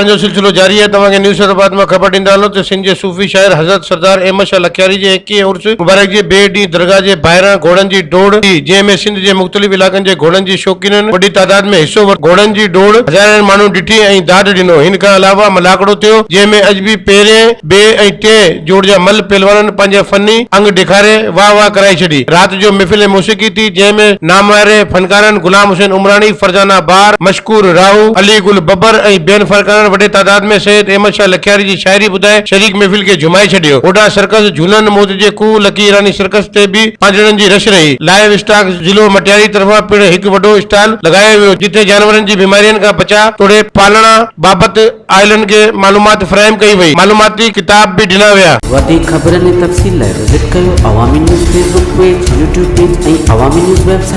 خبرن جو سلسلو جاري آهي توهان کي نيوز حيدرآباد مان خبر ڏيندا هلون ته سنڌ جي صوفي شاعر حضرت سردار احمد شاهه لکياري جي ايڪيهين عرس مبارڪ جي ٻئي ڏينهن درگاهه جي ٻاهران گهوڙن جي ڊوڙ ٿي جنهن ۾ سنڌ جي مختلف علائقن جي گهوڙن جي شوقينن وڏي تعداد ۾ حصو ورتو گهوڙن جي ڊوڙ هزارين ماڻهن ڏٺي ۽ داد ڏنو هن کان علاوه ملاکڙو ٿيو جنهن ۾ اڄ به پهرين ٻئي ۽ ٽئين جوڙ جا ملهه پهلوانن پنهنجا فني انگ ڏيکاري واهه واهه ڪرائي ڇڏي. رات جو محفل ۽ موسيقي ٿي، جنهن ۾ نامياري فنڪارن غلام حسين عمراڻي، فرزانه بهار، مشڪور راهو، علي گل ٻٻر ۽ ٻين فنڪارن وڏي تعداد ۾ سيد احمد شاهه لکياري جي شاعري ٻڌائي شريڪ محفل کي جهومائي ڇڏيو. هوڏانهن سرڪس جهولن موت جي کوهه لڪي ايراني سرڪس تي به پانڌيئڙن جي رش رهي. لائيو اسٽاڪ ضلعو مٽياري طرفان پڻ هڪ وڏو اسٽال لڳايو ويو، جتي جانورن جي بيمارين کان بچاء توڙي پالڻا بابت آيلن کي معلومات فراهم ڪئي وئي، معلوماتي ڪتاب به ڏنا ويا. وڌيڪ خبرن ۽ تفصيل لاء وزٽ ڪيو Awami news Facebook page, YouTube page ۽ Awami news website.